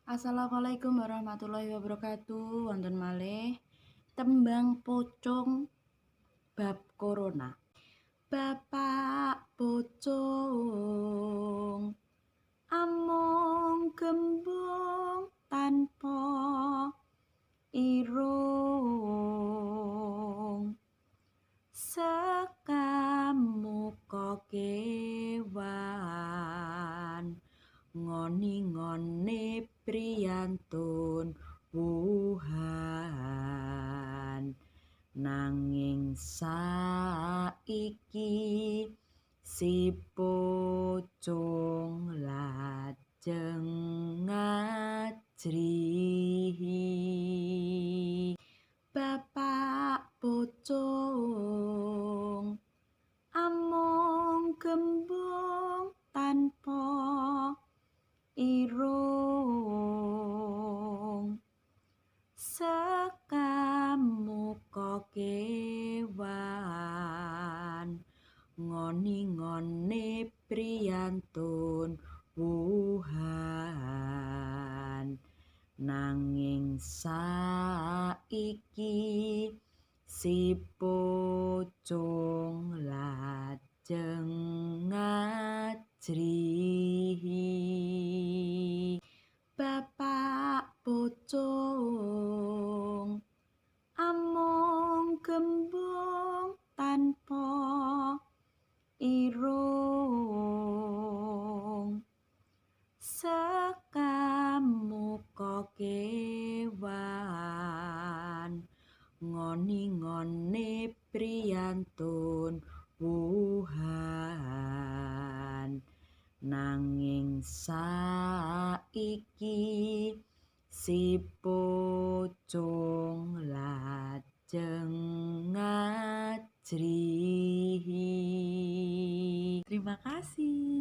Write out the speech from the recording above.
Assalamualaikum warahmatullahi wabarakatuh. Wonten malih tembang pocong bab corona. Bapak pocong amung gembung tanpa irung, sekamuka kewan ngoni-ngone priyantun Wuhan, nanging saiki si pocong lajeng ngajrihi. Bapak pocong amung gembung tanpa irung, sekamuka kewan ngoni-ngone priyantun Wuhan, nanging saiki si pocong lajeng ngajrihi. Bapak pocong amung gembung tanpa irung, sekamuka kewan ngoni-ngone priyantun Wuhan, nanging saiki si pocong lajeng ngajrihi. Terima kasih.